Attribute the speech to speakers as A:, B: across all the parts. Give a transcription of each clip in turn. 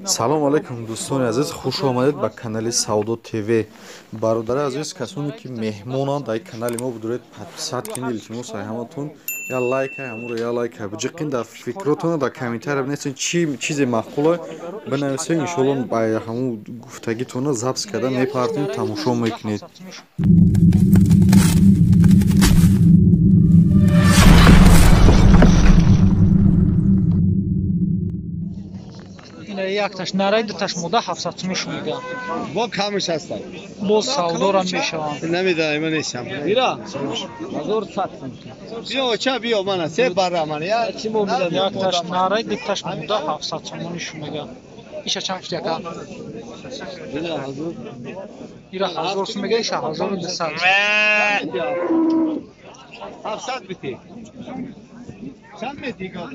A: Салом алейкум, дӯстони азиз, хуш омадед ба канали Савдо ТВ. Бародари азиз, касоне ки меҳмонанд дар канали мо, бидуред подписать кунед, илтимос ай ҳаматон. Я лайк ай ҳамуро я лайк ай биҷиқин, дар фикротона дар комментария бинависед, чӣ чизе маъқуле бинависед, иншоалло ба ҳамун гуфтагитона запись карда мепартем, тамошо мекунед.
B: Якташ нарай, дуташ мода 700 сум меган.
C: Бо камш ҳастанд.
B: Боз савдорам мешаванд.
C: Намедонам, ман нестам.
D: Бира. 1100 сум.
C: Биё, ча биё мана, се бара мана. Я
D: чӣ мо медонам?
B: Якташ нарай, дуташ мода 700 сум меган. Иша чанд фут яка?
D: Бира 1000.
B: Ира 1000 сум мега, иша 1200.
C: 700 бити. Чанд мети гол?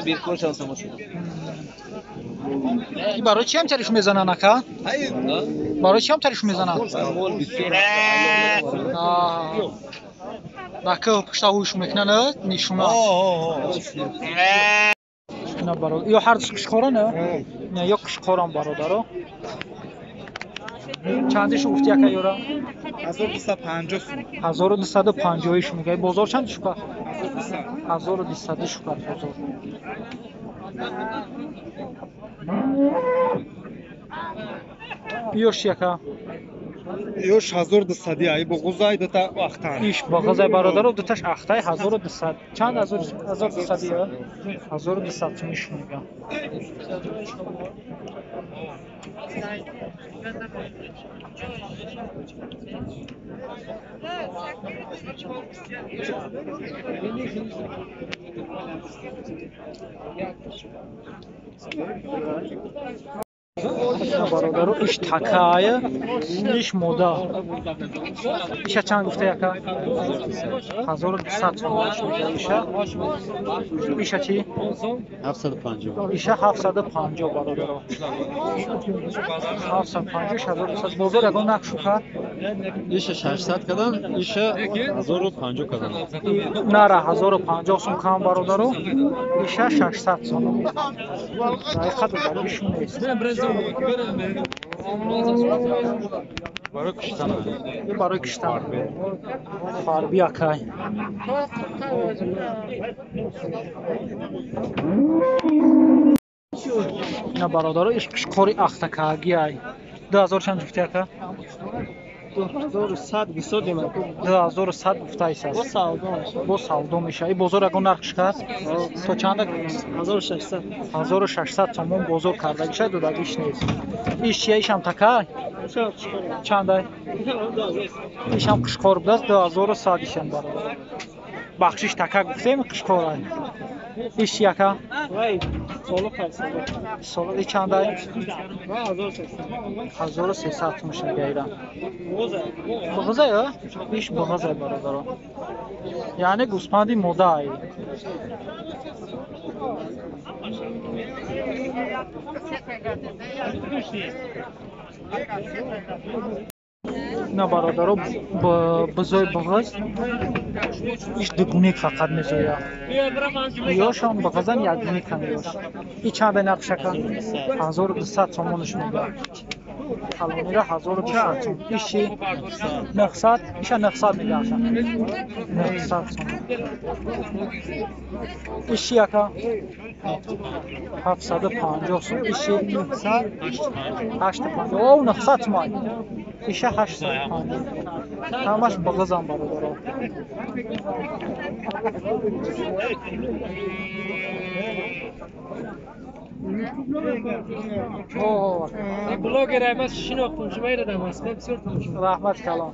D: Bir koş alsam o.
B: Барои чӣ ҳам тариф мезананд, ака? Барои чӣ ҳам тариф мезананд? Нака пушта ҳуш мекунанд, нишуна. На бародар, ё ҳар ду қишқоран, не, ё қишқоран бародаро. Чандиш гуфти ака ёра?
C: 1250 сум.
B: 1250 иш мега. Бозор чанд шука? 1200 шука бозор. Ёш яка?
C: Ёш 1200 ай буғузай дута ахтан.
B: Иш буғузай бародаро дуташ ахтай 1200. Чанд 1200 ё? 1200 сум иш мега. Бародаро, иш такая, иш мода. Иша чанд гуфта яка? 1200 сом мега иша. Иша чӣ?
A: 750.
B: Иша 750 бародаро. 750, 1200. Бозор ягон нақш шука?
A: Иша 600 кадан, иша 1050 кадан.
B: Нара 1050 сом кам бародаро, иша 600 сом. Дақиқа додариш нест.
A: Барои киштан.
B: Барои киштан. Фарби акай. Ина бародаро, иш қишқори ахтакаги ай. 2000 чанд гуфти ака?
D: 2100 гисодим.
B: 2100 гуфтайс аст.
D: Бо савдо мешавад.
B: Бо савдо мешавад. И бозор ягон нарх шикаст? То чанд?
D: 1600.
B: 1600 сомон бозор кардагиша, додагиш нест. Иш чия, ишам така? Чандай? Ишам қишқор будааст, 2100 ишам бародар. Бахшиш така гуфтем, қишқор. Иш чи яка?
D: Вай, соло қайсало.
B: Соло и чандай?
D: 1300.
B: 1300 сум мега ира. Буғузай, а? Иш буғузай бародаро. Яъне гӯспанди мода ай. На бародаро, бузои буғуз иш дугунек фақат мезоя. Ёшам буғузан якгунекан ёш. И чанда нархшака? 1200 сомонаш мега. Калонира 1200 сом. Иши 900, иша 900 мега аша. 900 сом. Иши яка 750 сом. Иши 900 850. О, 900 сом ай. Иша 850. Ҳамаш буғузам бародаро.
D: Блогер аймас шинохтум, шумо дар Москва бисёр тамошо.
B: Раҳмат калон.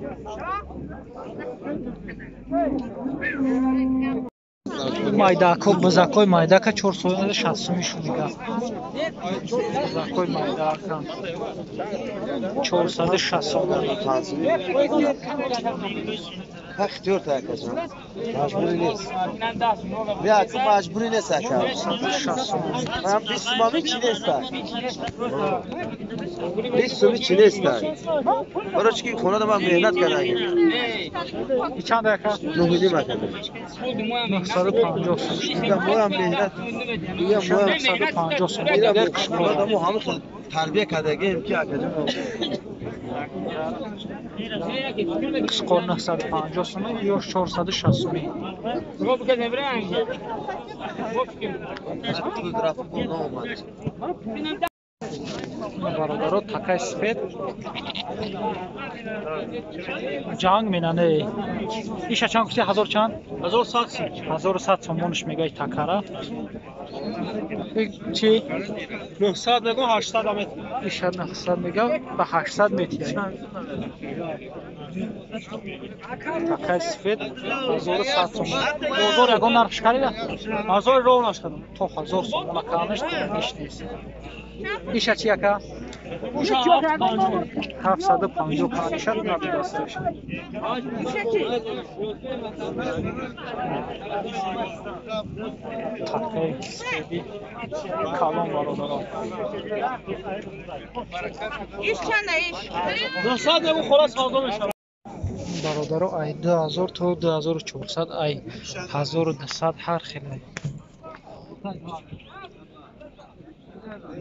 B: Майдако, бузакои майдака 460 сум шу мега. Бузакои майдака 460 сом.
E: Ихтиёр та акаҷон. Маҷбурӣ нест. Бия ака маҷбурӣ нест ака. Ман 20 сумами чӣ нест? 20 суми чӣ нест? Барои чӣ ки хонада ман меҳнат кардам.
B: И чанд ака?
E: 9.5 ака.
B: 950 сум.
E: Дига моям меҳнат. Дига моям
B: 950 сум.
E: Дига қишқор. Мо ҳамон хел тарбия кардагем ки акаҷон.
B: Қишқор 950 сум ё 460 сум. Бародаро такай сифед ҷанг менане. Иша чанд гуфти? 1000 чанд?
D: 1100.
B: 1100 сомонш мегӯяд такара. Чи?
D: 900 мегӯ, 800 ам.
B: Иша 900 мега ба 800 метиҳад. Такай сифед 1100 сомон. Бозор ягон нархш харида?
D: 1000 ров нашкадам.
B: То 1000 сомона канаш иш нест. Иша чи ака? 750 канишад надодасташ. Такай сифеди калон бародарон.
F: Иш чанда иш?
D: 900 мегӯ, холас савдо мешавад.
B: Бародаро ай 2000 то 2400 ай 1200 ҳар хел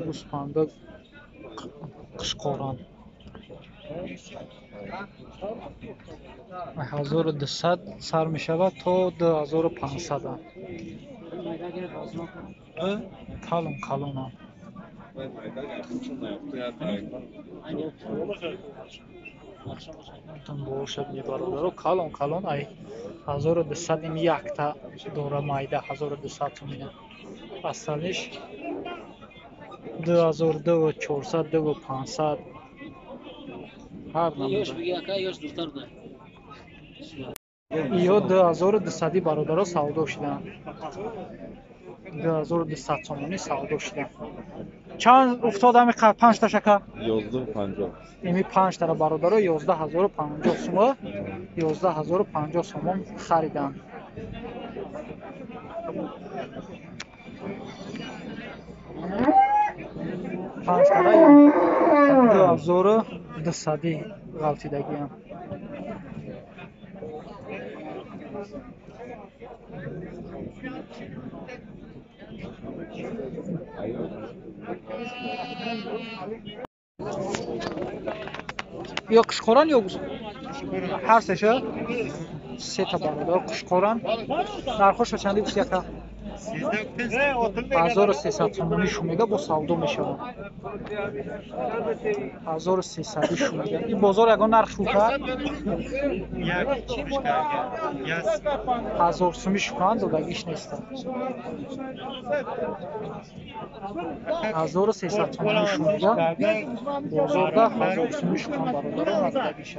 B: гӯспанда қишқоран. 1200 сар мешавад то 2500. Калон калонам. Бошад бародаро калон калон ай 1200 ин якта дора майда 1200 сомина. Асалиш 2000, 2400, 2500 ҳар намуда. Ё 2200 бародаро савдо шуданд. 2200 сомонӣ савдо шуданд. Чанд уфтод ами панҷта шака?
A: 11.50.
B: Ими панҷтара бародаро 11050 сума, 11050 сомон хариданд. Панҷтара 2200 ғалтидагиам. Ё қишқоран ё ҳар сеша? Сета бародар қишқоран. Нархошо чанди гуфти ака? 1300 сомонӣ шумега бо савдо мешавад. 1300 шумега. Ин бозор ягон нарх шука? 1000 сумӣ шуканд додагиш нестанд. 1300 сомонӣ шумега. Бозорда 1000 сумӣ шуканд бародаро надодагиша.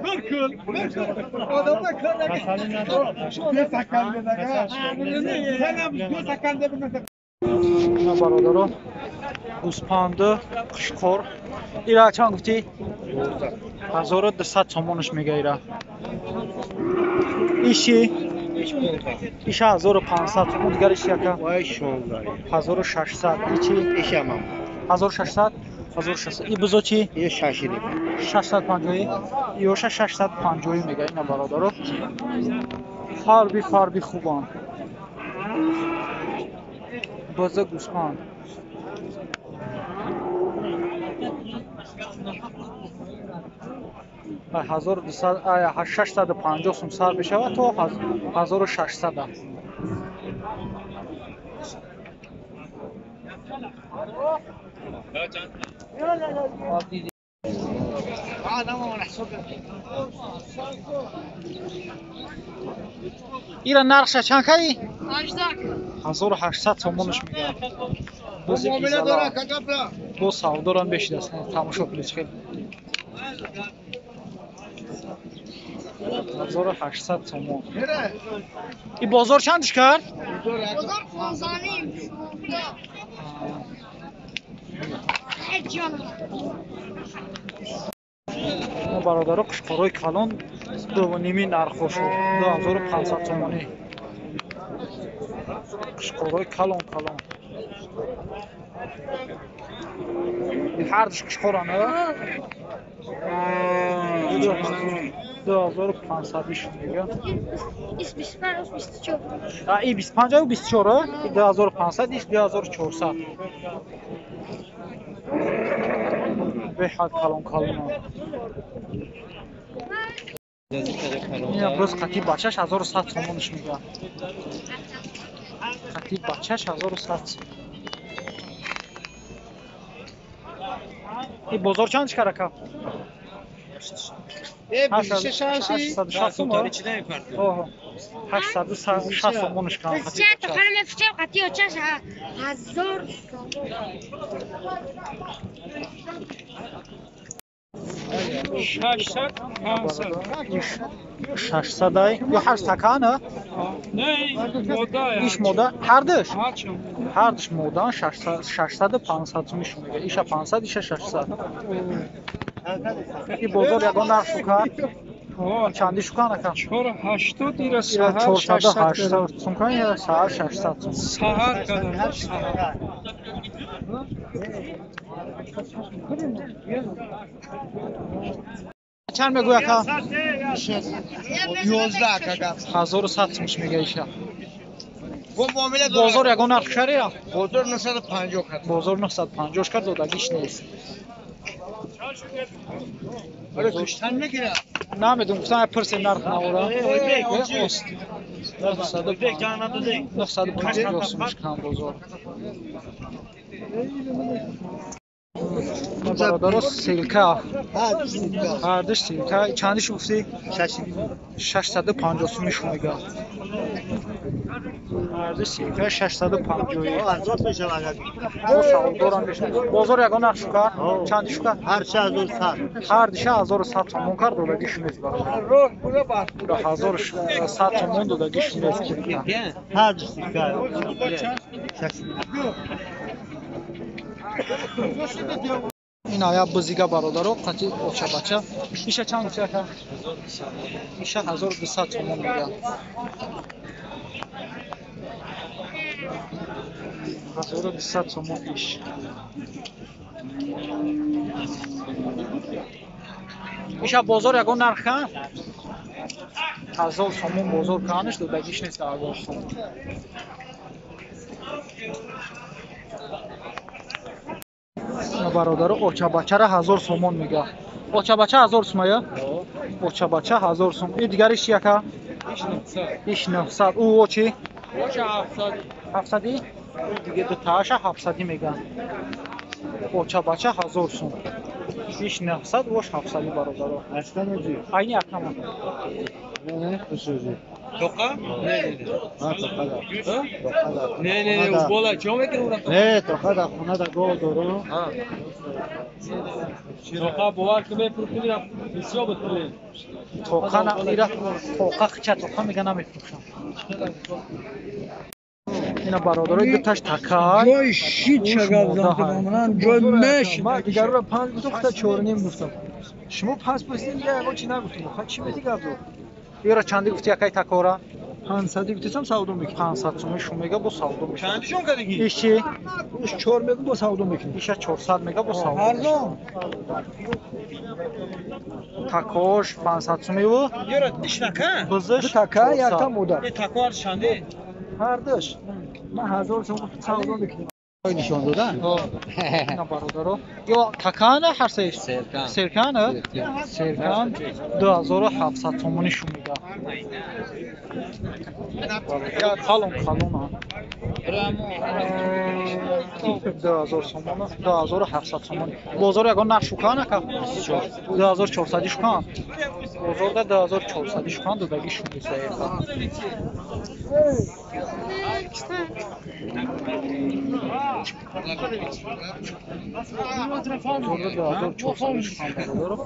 B: Бародаро гӯспанду қишқор. Ира чанд гуфтӣ? 1200 сомонаш мега ира. Иши? Иша 1500 сомон, дигар иши яка? 1600. Ичи? 1600? 1600. И бузо чи? 650. Иёша 650 мега ина бародаро. Фарби фарби хубанд. Буза гӯспанд. 650 сум сар мешавад то 1600. Ира нархша чанд кардӣ? 1800 сомонаш мегӯяд. Бози гизала. Бо савдорам бешидаст. Тамошо кунед хеле. 1800 сомон. И бозор чандиш кард?
F: Бозор 15.
B: Мо бародаро қушқорҳои калон 2.5 нархошу 2500 сомонӣ. Қишқорҳои калон калон. Ҳардуш қишқоран, 2500 иш мега.
F: Ис 25, 24.
B: И 25 ю 24, 2500, иш 2400. Беҳад калон калон. Ина боз қати бачаш 1100 сомониш мега. Қати бачаш 1100. И бозор чанд чикар ака? 860 сомон. 860 сомониш кам.
F: Қати очаш 1000 сомон.
D: 600, 500.
B: 600 ай. Ё ҳар такана?
D: Не, мода.
B: Иш мода, ҳардуш? Ҳардуш модан 600 500 сумиш мега. Иша 500, иша 600. И бозор ягон нарх шукар? Чанди шукан ака?
D: 480 ира саҳар
B: 480 сум кан ира саҳар 600 сум.
D: Саҳар кадан, саҳар.
B: Чанд мегӯй ака?
E: 11 ака гап.
B: 1100 сумш мега иша. Бозор ягон нарх шария?
E: Бозор 950 кард.
B: Бозор 950 кард, додагиш нест.
E: Оре куштан мегирад.
B: Намедонам, гуфтам пурсем нарх навора. 950 сумш кам бозор. Бародаро селка. Ҳардуш селка. Чандиш гуфтӣ? 650 сумиш мега. Ҳардуш селка 650. Савдорам мешавад. Бозор ягон нарх шукар? Чанди шукар?
E: Ҳар 1100.
B: Ҳардуш 1100 сомон кард додагиш нест бародар. 1100 сомон додагиш нест.
E: Ҳардуш селка.
B: Ин ая бузига бародаро қати оча бача. Иша чанд гуфти ака? Иша 1200 сомон мега. 1200 сомон иш. Иша бозор ягон нарх кан? 1000 сомон бозор канаш додагиш нест 1000 сомон. Бародаро очабачара 1000 сомон мега. Очабача 1000 сом ая? Очабача 1000 сом. И дигариш чи ака? Иш 900. У очи?
D: Оча 700.
B: 700? Диге ду тааша 700 мега. Очабача 1000 сом. Иш 900, ош 700 бародаро. Айни акама.
E: Не, не,
D: Тоқа? Не, не, не.
E: А, тоқа да. Тоқа да.
D: Не, не, не, бола чо мекунӣ ура?
E: Не, тоқа да хона да гол дору.
D: Тоқа бовар ки мефурӯхтӣ, ира бисёр буд пуле.
B: Тоқа на, ира тоқа хича тоқа мега намефурӯшам. Ина бародарои дуташ така.
G: Ҷои шит шагав замтамонан, ҷои меш.
D: Ман дигаруро 5 гуфтам, хута 4.5 гуфтам. Шумо пас пурсидед, дига ягон чи нагуфтем. Ха чӣ меди гап дор?
B: Ира чанди гуфти якай такора?
D: 500 гуфтам савдо мекунем.
B: 500 сомон шу мега бо савдо мешавад.
D: Чандишон кардагӣ?
B: Иш чи?
D: Иш 4 мега бо савдо мекунем.
B: Иша 400 мега бо савдо.
G: Арзон.
B: Такош 500 сомиву.
D: Ёра иш нака?
B: Бузиш
G: Така якта мода.
D: Э тако ар чанде?
G: Ҳардуш. Ман 1000 сомон савдо мекунем.
E: Нишон додан?
B: На бародаро. Ё такана ҳар сеиш?
E: Серкан.
B: Серкан? Серкан 2700 сомони шу мега. Калон калона. 2000 сомон, 2700 сомон. Бозор ягон нарх шукан ака? 2400 шукан. Бозорда 2400 шукан додаги шу мега. Бозорда 2400 шукан бародаро.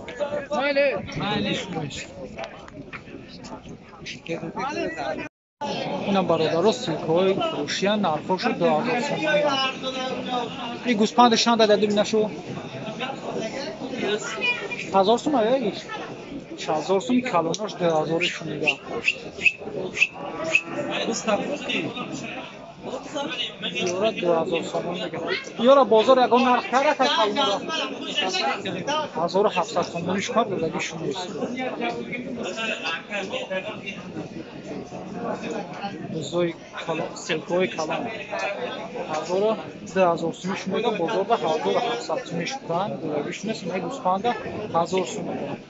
B: Ина бародаро силкҳои фурӯшия нархҳошу 2000 сомонӣ. И гӯспанди чанд дади бинашу? 1000 сом ая иш? 6000 сум, калонош 2000 шунида. Ёра 2000 сомон мегӯяд. Ёра бозор ягон нарх кард ака калонро? 1700 сомониш кард, додагиш нест. Бузои калон, селкои калон. 2000 сумиш мегӯяд, бозорда 1700 сумиш кунанд, додагиш нест. Ина гӯсфанда 1000 сум мегӯяд.